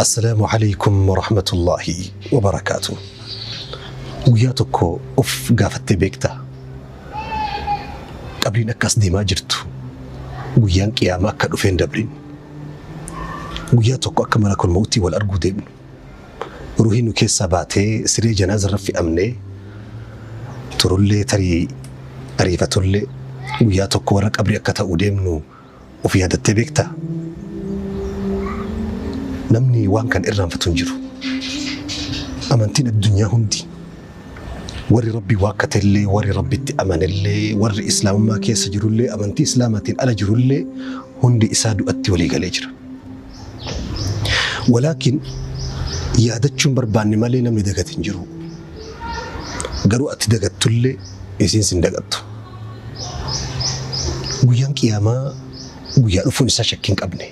Assalaamu Aleykum Warahmatullaahi Wabarakaatuh. Guyyaa tokko of gaafattee beektaa? Qabriin akka as deemaa jirtu, guyyaan qiyaamaa akka dhufee hin dabrin, guyyaa tokko akka malakul mawtii wal arguu deemnu, ruuhiin nu keessaa baatee siree janaaza irra fe'amnee turullee tarii ariifatullee guyyaa tokko warra qabrii akka ta'uu deemnu Of yaadattee beektaa? Namni waan kana irraanfatu hin jiru. Amantiin addunyaa hundi warri Rabbi waakkatellee, warri Rabbitti amanellee, warri Islaamummaa keessa jirullee, amantii Islaamaatiin ala jirullee hundi isaa du'atti walii galee jira. Walaakin yaadachuun barbaanne malee namni dagate hin jiru. Garuu ati dagattullee isiin sin dagattu. Guyyaan qiyaamaa guyyaa dhufuun isaa shakkii hin qabne.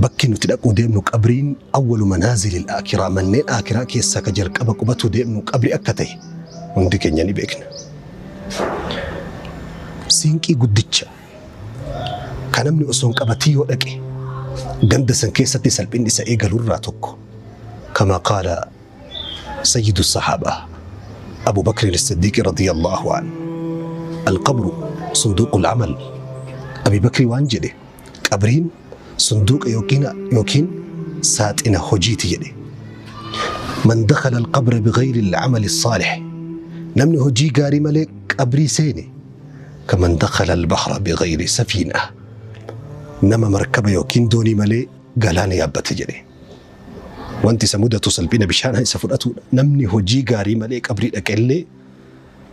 Bakki nuti dhaquu deemnu qabriin awwalu manaazilil aakiraa manneen aakiraa keessaa ka jalqaba qubatuu deemnu qabri akka ta'e hundi keenya ni beekna. Siinqii guddicha ka namni osoo hin qabatin yoo dhaqe ganda san keessatti salphinni isa eegalu irraa tokko kamaa qaala Sayyidu Sahaabaa Abu Bakrin As-Siddiiqi radiyallahu an Al-qabru sunduuqul amal Abi Bakrii waan jedhe qabriin sunduuqa yookiin yookiin saaxina hojiiti jedhe. Man dakhala al-qabra bighayri al-amali as-saalih namni hojii gaarii malee qabrii seene kaman dakhala al-bahra bighayri safiina nama markaba yookiin doonii malee galaana yaabbate jedhe. Wanti isa mudatu salphina bishaanaa isa fudhatuudha. Namni hojii gaarii malee qabrii dhaqellee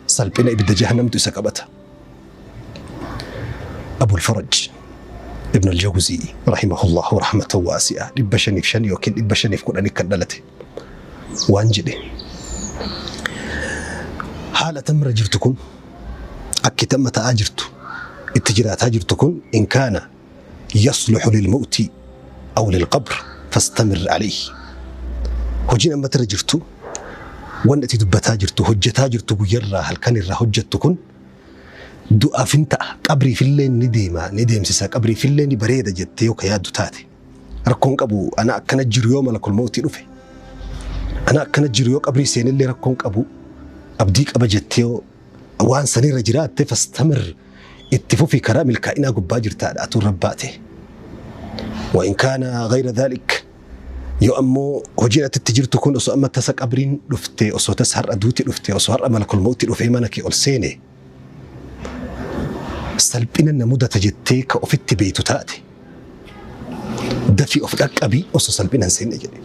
salphina ibidda jahannamtu isa qabata. Abul Faraj Ibn al-Jawzii rahimahullahu rahmatan waasi'a 505 yookiin 510 kan dhalate waan jedhe haala tamra jirtu kun akki tamma ta'aa jirtu itti jiraataa jirtu kun in kaana yasluhu lilmawti aw lilqabr fastamir alayhi. Hojiin amma irra jirtu, wanni ati dubbataa jirtu, hojjetaa jirtu, guyyarraa halkanirraa hojjettu kun du'aaf hin ta'a, qabriifillee ni deema, ni deemsisa, qabriifillee ni bareeda jettee yoo ka yaaddu taate, rakkoon qabu ana akkana jiru yoo malakul mawtii dhufe, ana akkana jiru yoo qabrii seenillee rakkoon qabu abdii qaba jettee yoo waan sanirra jiraatte, fastamir, itti fufi, karaa milkaa'inaa gubbaa jirtaadha atuu irra baate. Wa in kaana ghayra dhaalik, yoo ammoo hojiin ati itti jirtu kun osoo amma tasa qabriin dhufte, osoo tasa har'a duuti dhufte, osoo har'a malakul mawti dhufee mana kee ol seene salphina na mudata jettee ka ofitti beeytu taate, dafii of dhaqqabi osoo salphina hin seenne jedhe.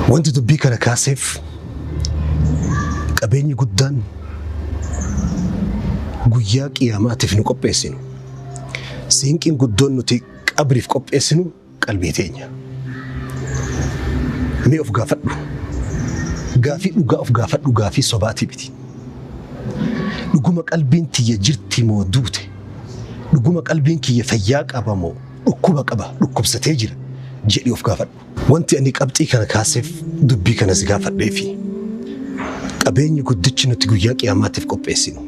Wanti dubbii kana kaaseef qabeenyi guddaan guyyaa qiyaamaatiif nu qopheessinu, siinqiin guddoon nuti qabriif qopheessinu qalbii teenya. Mee of gaafadhu. Gaafii dhugaa of gaafadhu, gaafii sobaatii miti. Dhuguma qalbiin tiyya jirti moo duute? Dhuguma qalbiin kiyya fayyaa qaba moo dhukkuba qaba, dhukkubsatee jira jedhii of gaafadhu. Wanti ani qabxii kana kaaseef dubbii kana si gaafadheefi qabeenyi guddichi nuti guyyaa qiyaamaatiif qopheessinu,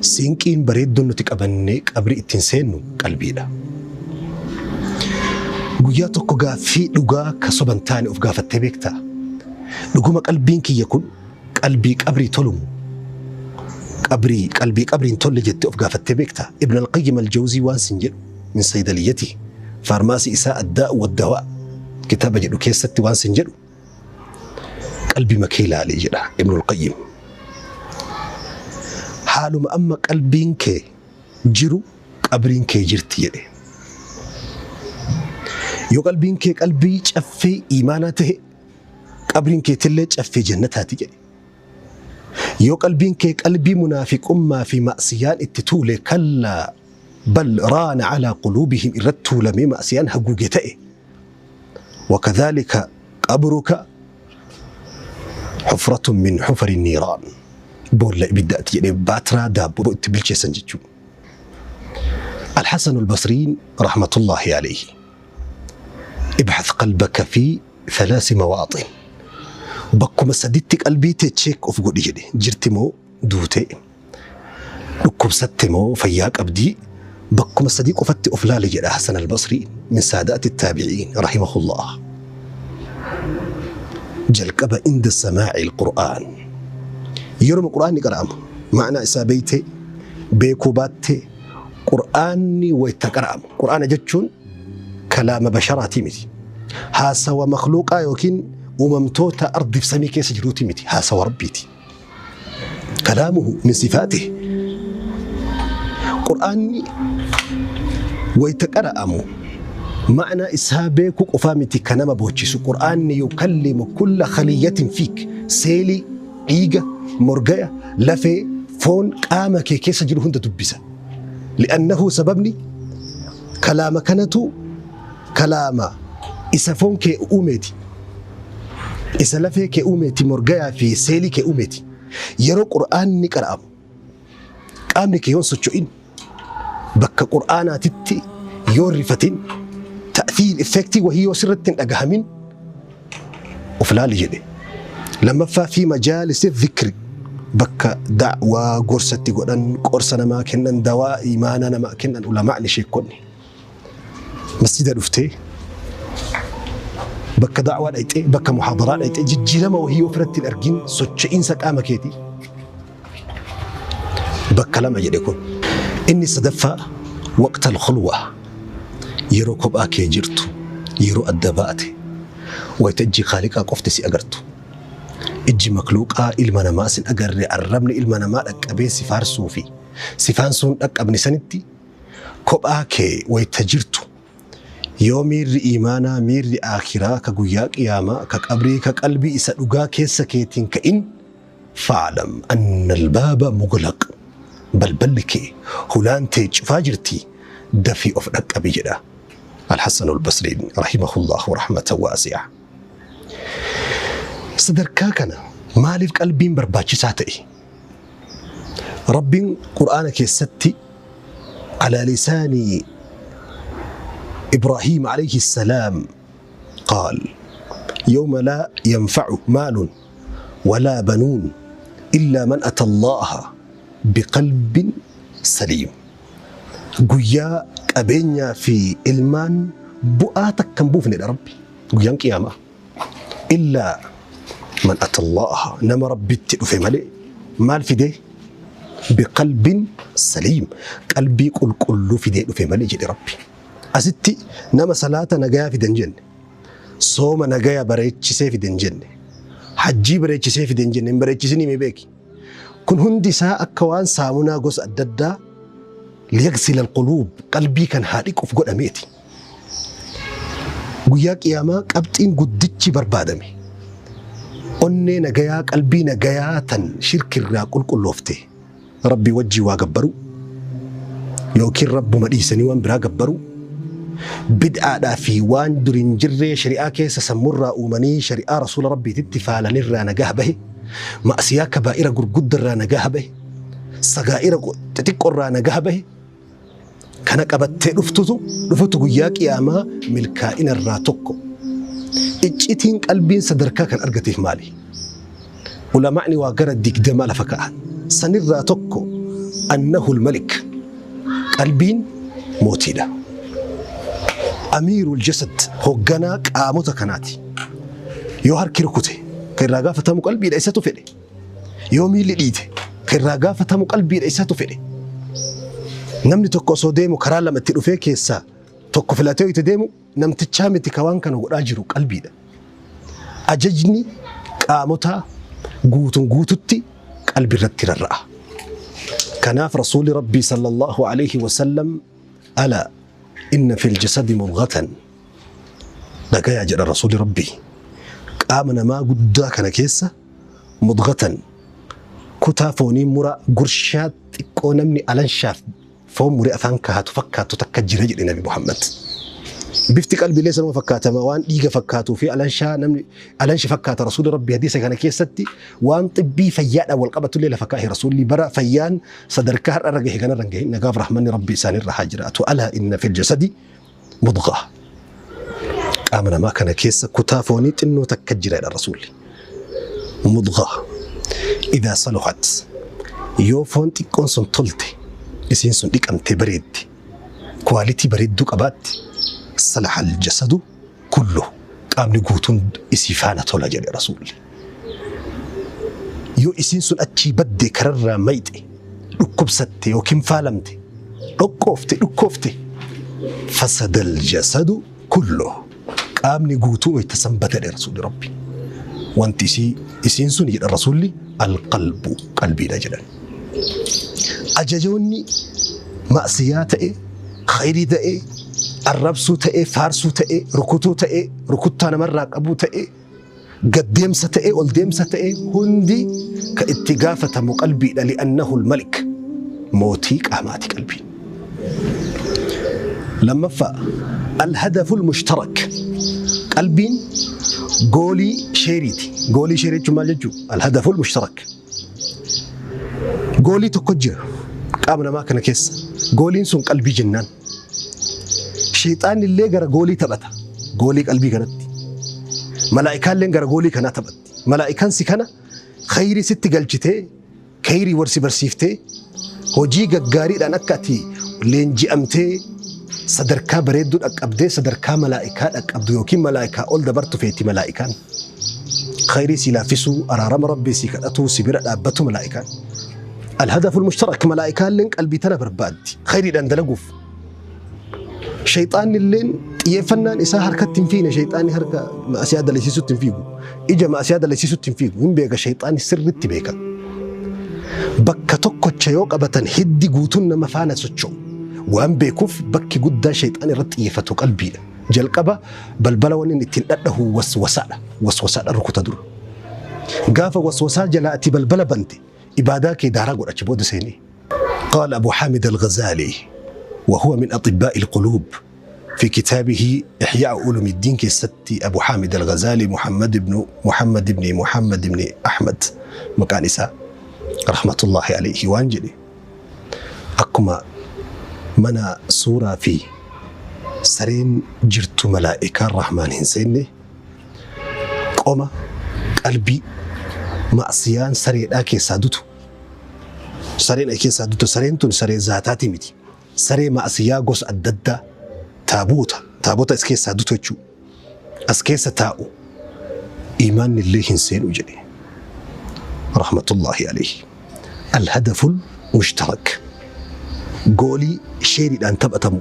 siinqiin bareedduun nuti qabannee qabrii ittiin seennu qalbiidha. Guyyaa tokko gaaffii dhugaa ka soba hin taane of gaafattee beektaa? Dhuguma qalbiin kiyya kun qalbii qabrii tolu moo qabrii qalbii qabrii hin tolle jettee of gaafattee beektaa? Ibn al-Qayyim al-Jawzii waan sin jedhu min saydaliyyatihi, faarmaasii isaa Addaa'u wad-Dawaa kitaaba jedhu keessatti waan sin jedhu, qalbima kee ilaali jedha Ibn al-Qayyim. Haaluma amma qalbiin kee jiru qabriin kee jirti jedhe. Yoo qalbiin kee qalbii caffee iimaanaa tahe qabriin keetillee caffee jannataati jedhe. Yoo qalbiin kee qalbii munaafiqummaa fi ma'siyaan itti tuule, kallaa bal raana alaa quluubihim, irratti tuulamee ma'siyaan haguuge ta'e, wakadhaalika qabruka hufratun min hufari niiraan, boolla ibiddaati jedhee, baatiraa daabboo itti bilcheessan jechuudha. Alhasan al-Basriin rahmatullahi alayhi ibhath qalbaka fi thalaasi mawaaxin, bakkuma saditti qalbii tee check of godhi jedhe, jirti moo duutee, dhukkubsatte moo fayyaa qabdii, bakkuma sadii qofatti of laali jedha Hasan al-Basrii min saadaati taabi'iin rahimahullah. Jalqaba inda samaa'i al-Qur'aan. Yeroo Qur'aanni qara'amu ma'anaa isaa beeytee beekuu baattee Qur'aanni wayita qara'amu. Qur'aana jechuun kalaama basharaatii miti. Haasawa makhluuqaa yookiin uumamtoota ardiif samii keessa jiruuti miti. Haasawa Rabbiiti. Kalaamuhu min sifaatihi. Qur'aanni wayita qara'amu ma'anaa isaa beekuu qofaa miti kan nama boochisu. Qur'aanni yukallimu kulla khaliyyatin fiik. Seelii, dhiiga, morgaya, lafee, foon qaama kee keessa jiru hunda dubbisa. Li'annahu sababni kalaama kanatu kalaama isa foon kee uumeeti. Isa lafee kee uumeeti, morgayaa fi seelii kee uumeeti. Yeroo Qur'aanni qara'amu qaamni kee yoon socho'in, bakka Qur'aanaatitti yoo rifatin, ta'thiir effektii wahii yoo sirratti hin dhagahamin of laali jedhe. Lammaffaa fi majaalisi dhikri, bakka da'waa gorsatti godhan, qorsa namaa kennan, dawaa imaanaa namaa kennan ulamaa'ni sheekonni. Masjida dhuftee bakka da'waa dhayxee, bakka muhaadaraa dhayxee jijjiirama wahii ofirratti hin argin, socho'iinsa qaama keetii bakka lama jedhe kun. Inni sadaffaa waqta al-khulwa, yeroo kophaa kee jirtu, yeroo adda baate, wayita ijji Khaaliqaa qofti si agartu. Ijji makluuqaa ilma namaa sin agarre, arrabni ilma namaa dhaqqabee si faarsuu fi si faansuun dhaqqabne sanitti kophaa kee wayita jirtu, yoo miirri iimaanaa, miirri aakhiraa, ka guyyaa qiyaamaa, ka qabrii, ka qalbii isa dhugaa keessa keetiin ka'in, fa'alam anna albaaba muglaq, balballi kee hulaan tee cufaa jirti, dafii of dhaqqabi jedha Alhassan Albasriin rahimahullahu rahmatan waasi'a. Sadarkaa kana maaliif qalbiin barbaachisaa ta'e? Rabbiin Qur'aana keessatti alaa lisaani Ibraahiim alayhi salaam qaal: yawma laa yanfa'u maalun walaa banuun illaa man ata Allaaha biqalbin saliim. Guyyaa qabeenyaa fi ilmaan bu'aa takka hin buufnedha Rabbi. Guyyaan qiyaamaa. Illaa man ata Allaaha, nama Rabbitti dhufe malee. Maal fidee? Biqalbin saliim, qalbii qulqulluu fidee dhufe malee jedhe Rabbi. Asitti nama salaata nagayaa fide hin jenne. Sooma nagaya bareechisee fide hin jenne. Hajjii bareechisee fide hin jenne. Hin bareechisinii mee beeki. Kun hundi isaa akka waan saamunaa gosa adda addaa liyagsila alquluub, qalbii kan haa dhiquuf godhameeti. Guyyaa qiyaamaa qabxiin guddichi barbaadame onnee nagayaa, qalbii nagayaa tan shirkirraa qulqulloofte, Rabbii wajjii waa gabbaruu yookiin Rabbuma dhiisanii waan biraa gabbaruu, bid'aadhaa fi waan dur hin jirree shari'aa keessa sammurraa uumanii shari'aa rasuula Rabbiititti faalanirraa nagaa bahe, ma'asiyaa kabaa'ira gurguddarraa nagaa bahe, sagaa'ira xixiqqoorraa nagaa bahe kana qabattee dhuftutu dhufutu guyyaa qiyaamaa milkaa'ina irraa tokko. Iccitiin qalbiin sadarkaa kan argateef maali? Ulamaa'ni waa gara 20 lafa ka'an. Sanirraa tokko annahul malik, qalbiin mootiidha. Amiirul jasad, hoogganaa qaamota kanaati. Yoo harki rukute kan irraa gaafatamu qalbiidha, isatu fedhe. Yoo miilli dhiite kan irraa gaafatamu qalbiidha, isatu fedhe. Namni tokko osoo deemu karaa lama itti dhufee keessaa tokko filatee itti deemu, namtichaa miti ka waan kana godhaa jiru, qalbiidha. Ajajni qaamotaa guutun guututti qalbii irratti rarra'a. Kanaaf Rasuulli Rabbii sallallahu alayhi wa sallam alaa inna fil jasadi mudghatan, dhagayaa jedha Rasuulli Rabbii, qaama namaa guddaa kana keessa mudghatan, kutaa foonii mura gurshaa xiqqoo namni alanshaaf foon muree afaan kaahatu fakkaattu takka jira jedhe Nabi Muhammad. Bifti qalbiilee sanuma fakkaatama, waan dhiiga fakkaatuu fi alanshaa namni alanshi fakkaata. Rasuulli Rabbii hadiisa kana keessatti waan xibbii fayyaadhaan wal qabatullee lafa kaa'e. Rasuulli bara fayyaan sadarkaa har'a irra gahe kanarra hin gahin, nagaaf rahmanni Rabbii isaanirra haa jiraatu. Alaa inna fil jasadi mudghaa, qaama namaa kana keessa kutaa foonii xinnoo takka jira jedha Rasuulli. Mudghaa idaa saluhat, yoo foon xiqqoon sun tolte, isiin sun dhiqamte, bareedde, kwaalitii bareedduu qabaatti, salaha aljasadu kullu, Qaamni guutuun isii faana tola jedhe Rasuulli. Yoo isiin sun achii badde, kararraa mayxe, dhukkubsatte yookiin faalamte, dhoqqoofte, dhukkoofte, fasadal jasadu kulluhu, qaamni guutuu wayta san bada jedhe Rasuulli Rabbi. Wanti isii isiin sun jedha Rasuulli alqalbu, qalbiidha jedhan. Ajajoonni ma'siyaa ta'e, khayrii ta'e, arrabsuu ta'e, faarsuu ta'e, rukutuu ta'e, rukuttaa namarraa qabuu ta'e, gad deemsa ta'e, ol deemsa ta'e, hundi ka itti gaafatamu qalbiidha. Li'annahu al-malik, mootii qaamaati qalbiin. Lammaffaa, al-hadaful mushtarak, qalbiin goolii sheeriiti. Goolii sheerii jechuun maal jechuu? Al-hadaful mushtarak. Goolii tokko jira qaama namaa kana keessa. Gooliin sun qalbii jennaan. Sheexaanni illee gara goolii taphata. Goolii qalbii kanatti. Malaa'ikaalleen gara goolii kanaa taphatti. Malaa'ikaan si kana khayrii sitti galchitee, khayrii warsi barsiiftee, hojii gaggaariidhaan akka ati leenji'amtee sadarkaa bareedduu dhaqqabdee sadarkaa malaa'ikaa dhaqqabdu yookiin malaa'ikaa ol dabartu feeti malaa'ikaan. Khayrii si laaffisuu, araarama Rabbii si kadhatuu, si bira dhaabbatu malaa'ikaan. Alhadaful mushtarak, malaa'ikaalleen qalbii tana barbaaddi khayriidhaan dalaguuf. Shayxaanni illeen xiyyeeffannaan isaa harkatti hin fiine. Shayxaanni harka ma'asiyaa dalasiisutti hin fiigu. Ija ma'asiyaa dalasiisutti hin fiigu. Hin beeka, shayxaanni sirritti beeka. Bakka tokkocha yoo qabatan hiddi guutuun nama faana socho'u. Waan beekuuf bakki guddaan shayxaan irratti xiyyeeffatu qalbiidha. Jalqaba balbala wanni inni ittiin dhadhahu waswasaadha. Waswasaadha rukuta dura. Gaafa waswasaa jalaa ati balbala bante, ibaadaa kee daaraa godhachi booda seenee. قال أبو حامد الغزالي، وهو من أطباء القلوب، في كتابه إحياء علوم الدين keessatti، أبو حامد الغزالي محمد بن محمد بن محمد بن أحمد maqaan isaa، رحمة الله عليه، waan jedhe: akkuma mana suuraa fi sareen jirtu malaa'ikaan rahmaan hin seenne, qoma qalbii ma'siyaan sareedhaa keessaa dutu, sareen keessaa dutu, sareen tun saree zaataati miti, saree ma'siyaa gosa adda addaa, taabuuta taabota as keessaa dutu jechuu, as keessa taa'u imaanni illee hin seenu jedhe، رحمة الله عليه. الهدف المشترك، goolii sheeriidhaan taphatamu,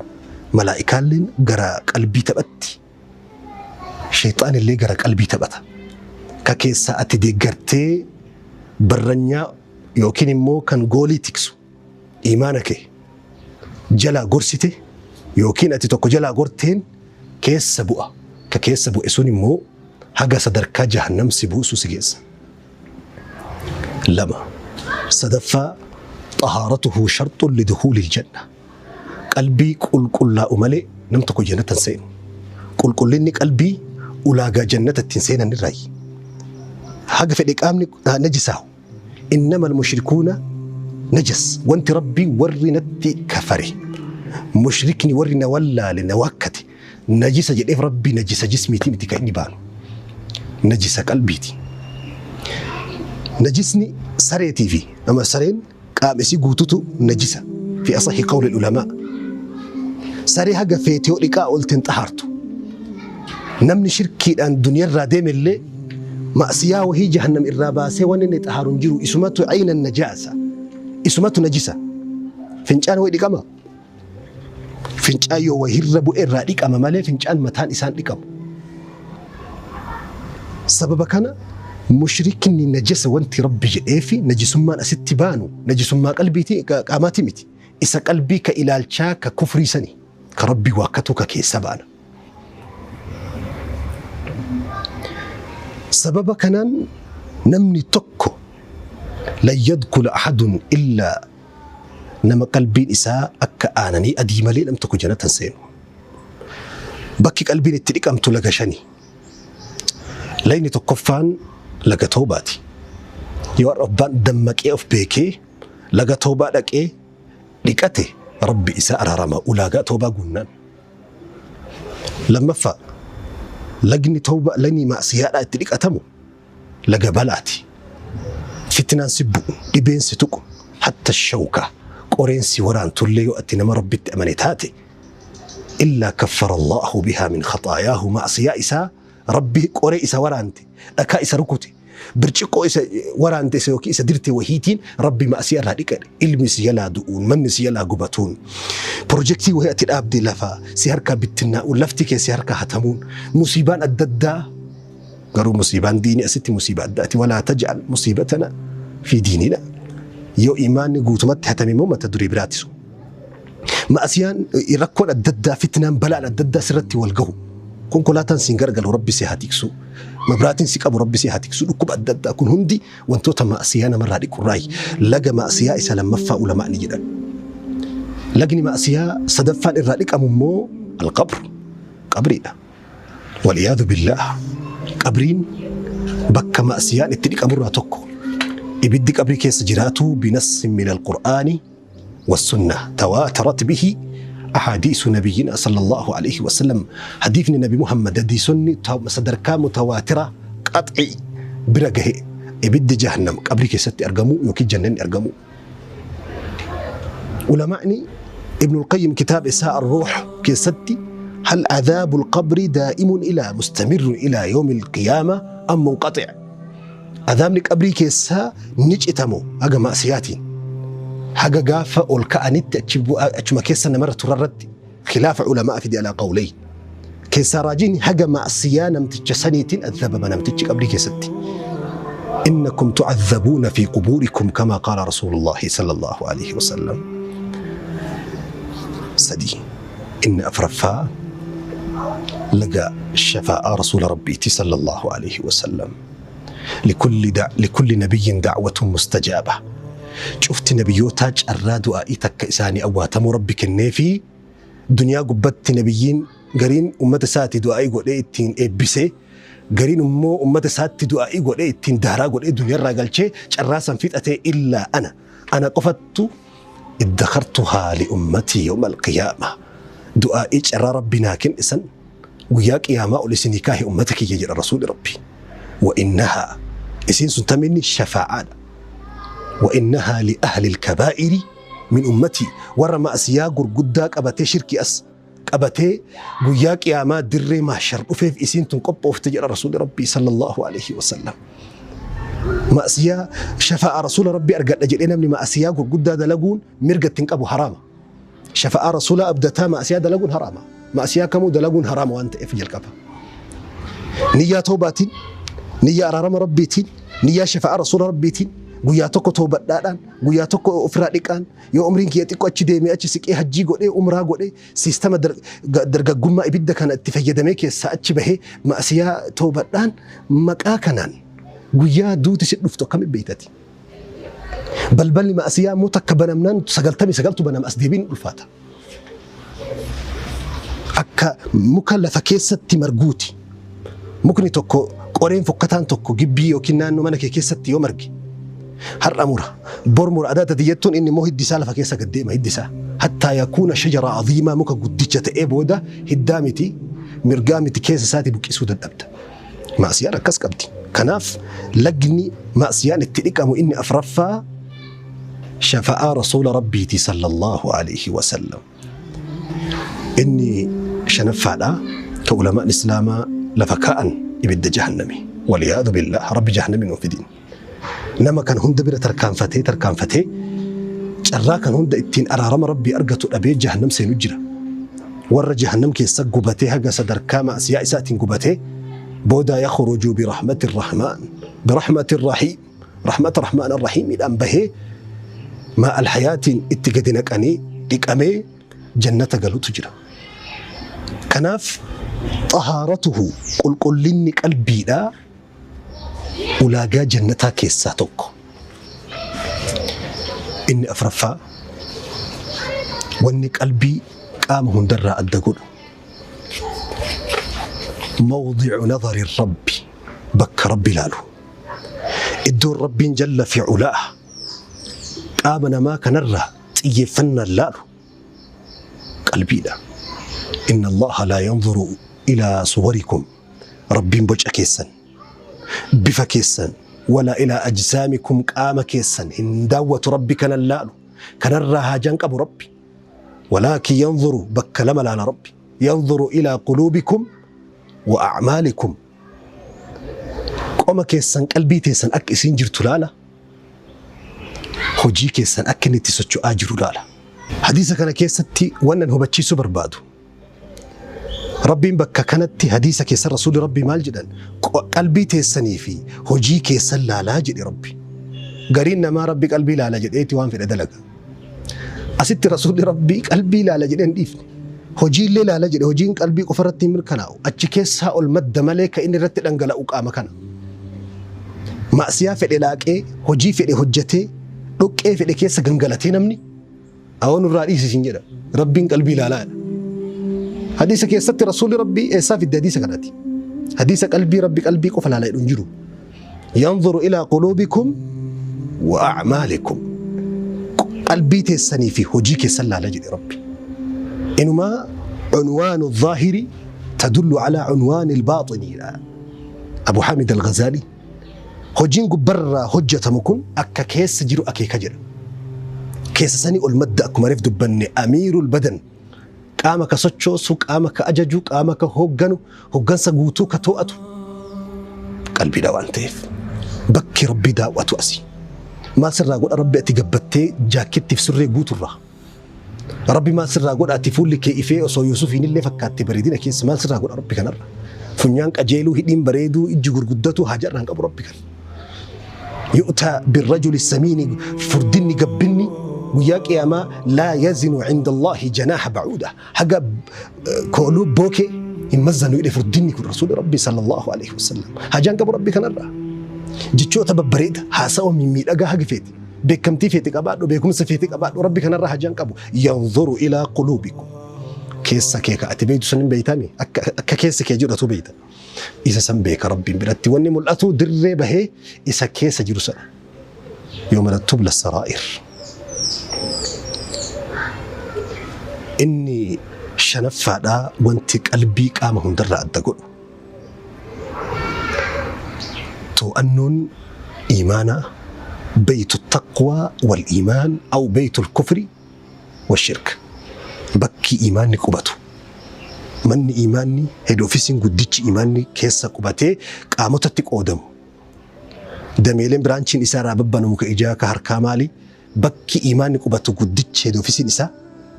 malaa'ikaalleen gara qalbii taphatti, sheexaan illee gara qalbii taphata. Ka keessaa ati deeggartee barranyaa yookiin immoo kan goolii tiksu imaana kee jalaa gorsite yookiin ati tokko jalaa gorteen keessa bu'a. Ka keessa bu'e sun immoo haga sadarkaa jahannam si buusu si geessa. Lama. Sadaffaa, طهارته شرط لدخول الجنة. Qalbii qulqullaa'u malee nam tokko jannata hin seenu. Qulqullinni qalbii ulaagaa jannata ittiin seenan irraayi. Haga fedhe qaamni najisaahu. إنما المشركون نجس. Wanti Rabbii warri natti kafare, mushrikni warri na wallaale, na waakkate, najisa jedheef Rabbii najisa jismiiti miti kan inni baanu. Najisa qalbiiti. Najisni sareetii fi nama sareen qaama isii guututu najisa. في أصح قول العلماء. Saree haga feete yoo dhiqaa oolteen xahaartu. Namni shirkiidhaan duniyarraa deemellee ma'siyaa wahii jahannam irraa baasee wanni inni xahaaru hin jiru. Isumatu ayna najaasa. Isumatu najisa. Fincaan wayi dhiqama. Fincaan yoo wahirra bu'e irraa dhiqama malee fincaan mataan isaan dhiqamu. Sababa kana mushrikni najasa wanti Rabbi jedheefi najisummaan asitti baanu najisummaa qalbiiti qaamaati miti. Isa qalbii ka ilaalchaa ka kufrii sani ka Rabbi waakkatu ka keessa baana. Sababa kanaan namni tokko لن يدخل أحد إلا nama qalbiin isaa akka aananii adii malee nam tokko jannata hin seenu. Bakki qalbiin itti dhiqamtu laga shani. Lagni tokkoffaan laga toobaati. Yoo har'a abbaan dammaqee of beekee laga toobaa dhaqee dhiqate, Rabbi isaa araarama ulaagaa toobaa guunnaan. Lammaffaa, lagni toobaa, lagni maasiyaadhaa itti dhiqatamu laga balaati. Fitnaan si bu'u, dhibeen si tuqu, hatta shawkaa qoreen si waraantullee yoo ati nama Rabbitti amane taate, إلا كفر الله بها من خطاياه, ma'siyaa isaa. Rabbi qoree isa waraante, dhakaa isa rukute, birciqqoo isa waraante isa yookiin isa dirte wahiitiin Rabbi ma'asiyaa irraa dhiqadhe. Ilmi si jalaa du'uun, manni si jalaa gubatuun, pirojektii wahii ati dhaabde lafa si harkaa bittinnaa'uun, lafti kee si harkaa hatamuun, musiibaan adda addaa. Garuu musiibaan diinii asitti musiibaa addaati. Walaa taj'al musiibatana fi diinina. Yoo imaanni guutumatti hatame immoo mata duree biraati sun. Ma'asiyaan rakkoon adda addaa, fitnaan balaan adda addaa sirratti wal gahu. Konkolaataan siin garagalu Rabbi si haa tiksu. Mabraatiin si qabu Rabbi si haa tiksu. Dhukkuba adda addaa kun hundi wantoota ma'asiyaa namarraa dhiqurraayi. Laga ma'asiyaa isa lammaffaa ulamaa ni jedhan. Lagni ma'asiyaa sadaffaan irraa dhiqamu immoo alqabr, qabriidha. Wal'iyaadu billaah. Qabriin bakka ma'asiyaan itti dhiqamurraa tokko. Ibiddi qabrii keessa jiraatu binassin min alqur'aani والسنة تواترت به أحاديث نبينا صلى الله عليه وسلم. حديث النبي محمد حديث صدركا متواترة قطعي برقه إبد جهنم قبل كيست أرقمو يوكي جنن أرقمو. ولمعني ابن القيم كتاب إساء الروح كيستي هل عذاب القبر دائم إلى مستمر إلى يوم القيامة أم منقطع؟ عذاب قبري كيسا نجتمو أجا مأسياتين haga gaafa ol ka'anitti achuma keessa namarra turarratti khilaafa ulamaa fide alaa qawleyn. Keessaa raajiin haga ma'asiyaa namticha saniitiin adhabama namtichi qabrii keessatti. Innakum tu'adhabuuna fi qubuurikum kama qaala rasuulullahi sallallahu alaihi wasallam. Sadii. Inni afraffaa laga shafaa'aa rasuula rabbiiti sallallahu alaihi wasallam. Likulli nabiyyin da'watun mustajaaba. Cufti nabiyyootaa carraa du'aa'ii takka isaanii awwaatamuu Rabbi kennee fi duniyaa gubbatti nabiyyiin gariin ummata isaatti du'aa'ii godhee ittiin eebbisee, gariin immoo ummata isaatti du'aa'ii godhee ittiin daaraa godhee duniyaarraa galchee carraa san fixatee illaa ana. Ana qofattu iddakhartuhaa li ummatii yawma alqiyaama. Du'aa'ii carraa Rabbi naa kenne san guyyaa qiyaamaa ol isinii kaahe ummata kiyya jedha rasuulli Rabbi. Wa innahaa isiin sun taminni shafaa'aadha. وإنها لأهل الكبائر من أمتي ورا مأسيا غرغدا قبتي شركي أس قبتي قيا قياما دري ما شر وفيف إسين تنقب وفتجر رسول ربي صلى الله عليه وسلم. مأسيا شفاء رسول ربي أرقد أجل من مأسيا غرغدا دلقون مرقد تنقبو حرام. شفاء رسول أبدتا مأسيا دلقون حرام. مأسيا كمو دلقون حرام وأنت إفجل كفا. نية توباتين، نية أرارم ربيتين، نية شفاء رسول ربيتين. Guyyaa tokko toobadhaadhaan, guyyaa tokko ofirraa dhiqaan, yoo umriin kiyya xiqqoo achi deemee achi siqee hajjii godhee umraa godhee siistama dargaggummaa ibidda kana itti fayyadamee keessaa achi bahee ma'asiyaa toobadhaan maqaa kanaan guyyaa duuti si dhuftu akkamitti beektati? Balballi ma'asiyaa immoo takka banamnaan 99tu banama as deebiin ulfaata. Akka muka lafa keessatti marguuti. Mukni tokko qoreen fokkataan tokko gibbii yookiin naannoo mana kee keessatti yoo marge har'a mura bor mura adaata tiyyattuun inni immoo hiddi isaa lafa keessa gad deema hiddi isaa hattaa yakuuna shajara aziimaa muka guddicha ta'ee booda hiddaa miti mirgaa miti keessa isaati buqqisuu dadhabda. Ma'asiyaan akkas qabdi. Kanaaf lagni ma'asiyaan itti dhiqamu inni afraffaa shafa'aa rasuula rabbiiti sallallahu alaihi wasallam. Inni shanaffaadha ka ulamaan islaamaa lafa kaa'an ibidda jahannami. Waliyaadu billah rabbi jahannami nuuf fidin. Nama kan hunda bira tarkaanfatee tarkaanfatee carraa kan hunda ittiin araarama rabbii argatu dhabee jahannam seenu jira. Warra jahannam keessa gubatee haga sadarkaa ma'asiyaa isaatiin gubatee booda yakhruju birahmati rahmaan birahmati rahiim rahmata rahmaan rahiimidhaan bahee maa alhayaatiin itti gadi naqanii dhiqamee jannata galutu jira. Kanaaf xahaaratuhu qulqullinni qalbiidhaa ulaagaa jannataa keessaa tokko. Inni afraffaa wanni qalbii qaama hundarraa adda godhu mawdicu nadari rabbi bakka rabbi ilaalu. Iddoon rabbiin jalla fi culaa qaama namaa kanarraa xiyyeeffannaan laalu qalbiidha. Inna Allaha laa yanzuru ilaa suwarikum rabbiin boca keessan bifa keessan wala ilaa ajsaamikum qaama keessan hin daawwatu rabbi kanan laalu kanarraa haajaan qabu rabbi. Walaakin yanzuru bakka lama laala rabbi. Yanzuru ilaa quluubikum wa acmaalikum. Qoma keessan qalbii teessan akka isiin jirtu laala. Hojii keessan akka inni itti socho'aa jiru laala. Hadiisa kana keessatti wannan hubachiisuu barbaadu. Rabbiin bakka kanatti hadiisa keessa Rasuulli Rabbii maal jedhan? Qalbii teessanii fi hojii keessan laalaa jedhe Rabbi. Gariin namaa Rabbi qalbii laala jedheeti waan fedhe dalaga. Asitti Rasuulli Rabbii qalbii laala jedhee hin dhiifne. Hojiillee laala jedhe. Hojiin qalbii qofa irratti hin mirkanaa'u. Achi keessaa ol madda malee kan inni irratti dhangala'u qaama kana. Ma'siyaa fedhe laaqee, hojii fedhe hojjetee, dhoqqee fedhe keessa gangalatee namni awoo nurraa dhiisi siin jedha. Rabbiin qalbii ilaalaa jedha. Hadiisa keessatti Rasuulli Rabbii eessaa fidde hadiisa kanati? Hadiisa qalbii Rabbi qalbii qofa ilaalaa jedhu hin jiru. Yanzuru ilaa quluubikum wa a'maalikum. Qalbii teessanii fi hojii keessan laala jedhe Rabbi. Inumaa unwaanu zaahiri tadullu alaa unwaani albaaxiniidha. Abu Hamid al-Ghazali hojiin gubbarraa hojjetamu kun akka keessa jiru akeeka jedha. Keessa sanii ol madda akkuma reef dubbanne amiirul badan qaama ka sochoosu, qaama ka ajaju, qaama ka hoogganu, hooggansa guutuu ka to'atu qalbiidha waan ta'eef bakki Rabbi daawwatu asi. Maal sirraa godha Rabbi ati gabbattee jaakkettiif surree guuturraa? Rabbi maal sirraa godha ati fuulli kee ifee osoo Yuusufiin illee fakkaatte bareedina keessa maal sirraa godha Rabbi kanarra? Funyaan qajeeluu, hidhiin bareeduu, ijji gurguddatu haja irraan qabu Rabbi kana. Yu'taa birrajuli samiini furdinni gabbinni guyyaa qiyaamaa laa yazinu cinda Allaahi janaaha bacuuda haga kooluu bookee hin mazzanu jedhe furdinni kun Rasuulli Rabbi sallallahu alaihi wasallam. Hajaan qabu Rabbi kanarraa. Jechoota babbareeda haasawa mimmiidhagaa hagi feete. Beekamtii feete qabaadhu, beekumsa feete qabaadhu, Rabbi kanarraa hajaan qabu. Yanzuru ilaa quluubikum. Keessa kee ka ati beektu san hin beeytami. Akka keessa kee jedhatu beeyta. Isa san beeka Rabbiin biratti. Wanni mul'atu dirree bahee isa keessa jiru sana. Yooma tubla saraa'ir. Inni shanaffaadhaa wanti qalbii qaama hundarraa adda godhu. To'annoon iimaanaa beeytu taqwaa wal iimaan aw beeytu kufri wa shirk. Bakki iimaanni qubatu. Manni iimaanni head office'n guddichi iimaanni keessa qubatee qaamotatti qoodamu. Dameeleen biraanchiin isaa irraa babbanamu ka ijaa ka harkaa maali? Bakki iimaanni qubatu guddichi head office'n isaa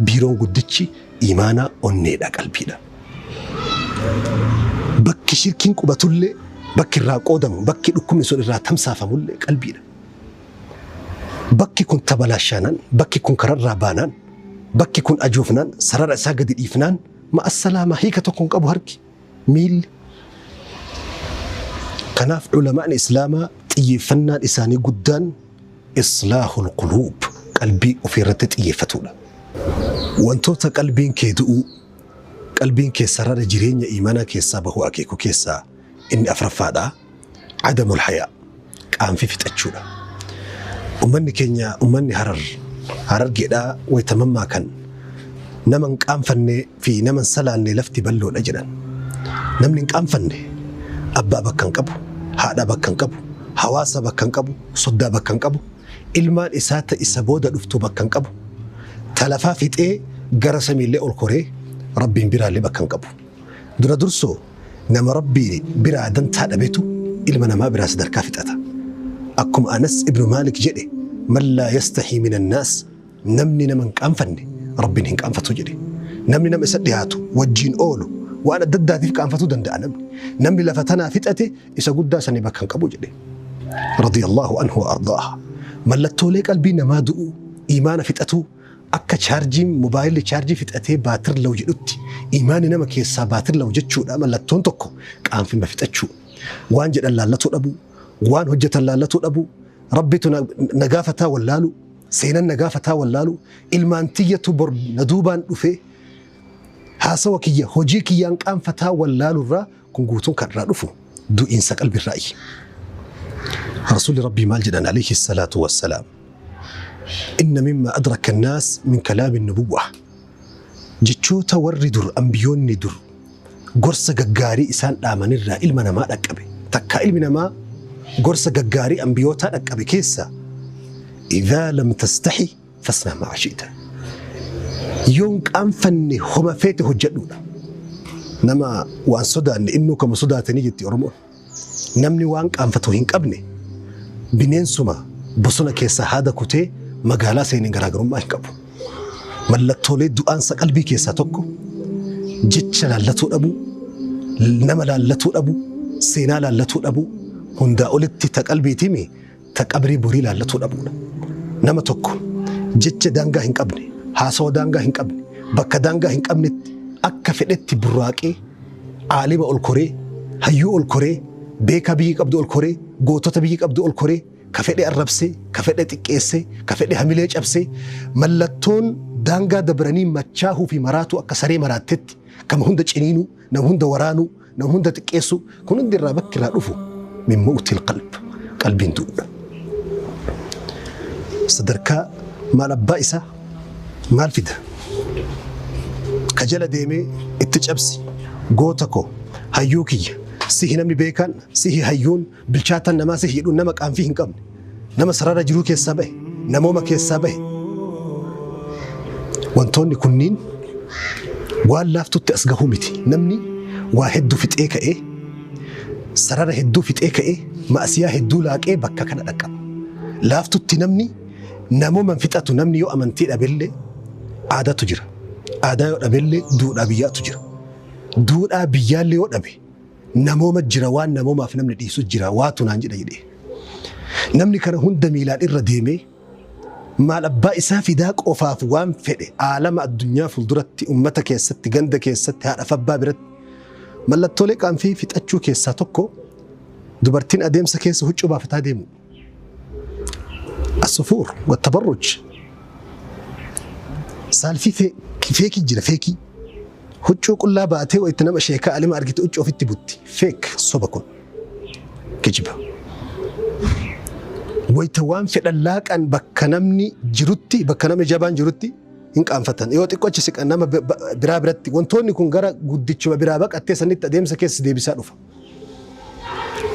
biiroon guddichi iimaanaa onneedha qalbiidha. Bakki shirkiin qubatullee bakki irraa qoodamu bakki dhukkubni sun irraa tamsaafamullee qalbiidha. Bakki kun tabalaashaanaan, bakki kun kararraa baanaan, bakki kun ajoofnaan, sarara isaa gadi dhiifnaan ma'assalaamaa hiika tokko hin qabu harki, miilli. Kanaaf ulamaan Islaamaa xiyyeeffannaan isaanii guddaan islaahul quluub qalbii ofii irratti xiyyeeffatudha. Wantoota qalbiin kee du'uu, qalbiin kee sarara jireenya iimaanaa keessaa bahuu akeeku keessaa inni afuraffaadha. Adamul hayaa qaanfii fixachuudha. Ummanni keenya ummanni Harar Harargeedhaa waytamammaa kan nama hin qaanfanne fi nama hin salaanne lafti bal'oodha jedhan. Namni hin qaanfanne abbaa bakka hin qabu, haadha bakka hin qabu, hawaasa bakka hin qabu, soddaa bakka hin qabu, ilmaan isaa ta isa booda dhuftu bakka hin qabu. Talafaa fixee gara samiillee ol koree Rabbiin biraallee bakka hin qabu. Dura dursoo nama Rabbii biraa dantaa dhabetu ilma namaa biraa sadarkaa fixata. Akkuma Anas ibnu Maalik jedhe, man laa yastahii min annaas, namni nama hin qaanfanne Rabbiin hin qaanfatu jedhe. Namni nama isa dhiyaatu wajjiin oolu waan adda addaatiif qaanfatuu danda'a namni. Namni lafa tanaa fixate isa guddaa sanii bakka hin qabu jedhe. Radiyallahu anhu wa ardaaha. Mallattoolee qalbii namaa du'uu, iimaana fixatuu, akka chaarjiin mobaayilli chaarjii fixatee baatir law jedhutti iimaanni nama keessaa baatir law jechuudha. Mallattoon tokko qaanfima fixachuu. Waan jedhan laallatuu dhabuu, waan hojjetan laallatuu dhabuu, Rabbitu na gaafataa wallaalu, seenan na gaafataa wallaalu, ilmaan tiyyatu bor na duubaan dhufee haasawa kiyya hojii kiyyaan qaanfataa wallaalurraa kun guutuun kan irraa dhufu du'iinsa qalbirraayi. Rasuulli Rabbii maal jedhan alayhi salaatu wassalaam? Inna mimma adraka annaas min kalaami nubuwwa. Jechoota warri dur ambiyoonni dur gorsa gaggaarii isaan dhaamanirraa ilma namaa dhaqqabe. Takkaa ilmi namaa gorsa gaggaarii ambiyootaa dhaqqabe keessa idhaa lam tastahi fasnaa maa shi'ta. Yoon qaanfanne homa feete hojjedhuudha. Nama waan sodaanne innuu kama sodaatanii jetti Oromoon. Namni waan qaanfatu hin qabne bineensuma bosona keessaa haada kutee magaalaa seeneen garaagarummaa hin qabu. Mallattoolee du'aansa qalbii keessaa tokko jecha laallatuu dhabuu, nama laallatuu dhabuu, seenaa laallatuu dhabuu, hundaa olitti ta qalbiitimi ta qabrii borii laallatuu dhabuudha. Nama tokko jecha daangaa hin qabne, haasawa daangaa hin qabne, bakka daangaa hin qabnetti akka fedhetti burraaqee aalima ol koree, hayyuu ol koree, beekaa biyyi qabdu ol koree, gootota biyyi qabdu ol koree, ka fedhe arrabsee, ka fedhe xiqqeessee, ka fedhe hamilee cabsee, mallattoon daangaa dabranii machaahuu fi maraatuu akka saree maraattetti kama hunda ciniinuu, nama hunda waraanuu, nama hunda xiqqeessuu, kun hundi irraa bakki irraa dhufu min mawtil qalb, qalbiin du'uudha. Sadarkaa maal abbaa isaa maal fida? Ka jala deemee itti cabsi goota koo hayyuu kiyya sihi namni beekaan sihi hayyuun bilchaataan namaa sihi jedhuun nama qaanfii hin qabne nama sarara jiruu keessaa bahe namooma keessaa bahe wantoonni kunniin waan laaftutti as gahuu miti. Namni waa hedduu fixee ka'ee sarara hedduu fixee ka'ee ma'asiyaa hedduu laaqee bakka kana dhaqqaba. Laaftutti namni namooman fixatu. Namni yoo amantii dhabellee aadaatu jira. Aadaa yoo dhabellee duudhaa biyyaatu jira. Duudhaa biyyaallee yoo dhabe namooma jira, waan namoomaaf namni dhiisu jira, waatu naan jedha jedhee. Namni kana hunda miilaan irra deemee maal abbaa isaa fidaa qofaaf waan fedhe aalama addunyaa fuulduratti, ummata keessatti, ganda keessatti, haadha abbaa biratti. Mallattoolee qaanfii fixachuu keessaa tokko dubartiin adeemsa keessa huccuu baafataa deemu. As-sufuur wa-tabarruj. Saalfii feekii jira, feekii. Huccuu qullaa baatee wayitti nama sheekaa alima argite huccuu ofitti butti. Fake, soba kun. Kijiba. Wayita waan fedhan laaqan bakka namni jirutti, bakka namni jabaan jirutti hin qaanfatan. Yoo xiqqoo achi siqan nama biraa biratti wantoonni kun gara guddichuma biraa baqattee sanitti adeemsa keessa deebisaa dhufa.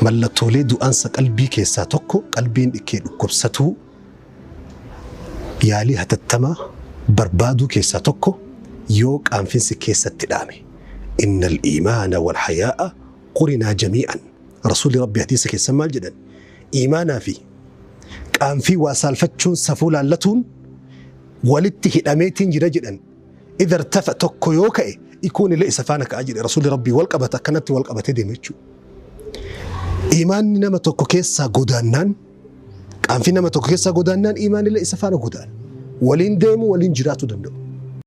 Mallattoolee du'aansa qalbii keessaa tokko qalbiin dhikkee dhukkubsatuu yaalii hatattamaa barbaaduu keessaa tokko yoo qaanfinsi keessatti dhaame. Innal iimaana wal hayaa'a qurinaa jamii'an. Rasuulli Rabbi hadiisa keessan maal jedhan? Iimaanaa fi qaanfii waa saalfachuun safuu laallatuun walitti hidhameetiin jira jedhan. Idha irtafa tokko yoo ka'e ikuun illee isa faana ka'a jedhe Rasuulli Rabbii. Wal qabata, akkanatti wal qabatee deema jechuudha. Iimaanni nama tokko keessaa godaannaan, qaanfii nama tokko keessaa godaannaan, iimaanni illee isa faana godaana. Waliin deemu, waliin jiraachuu danda'u.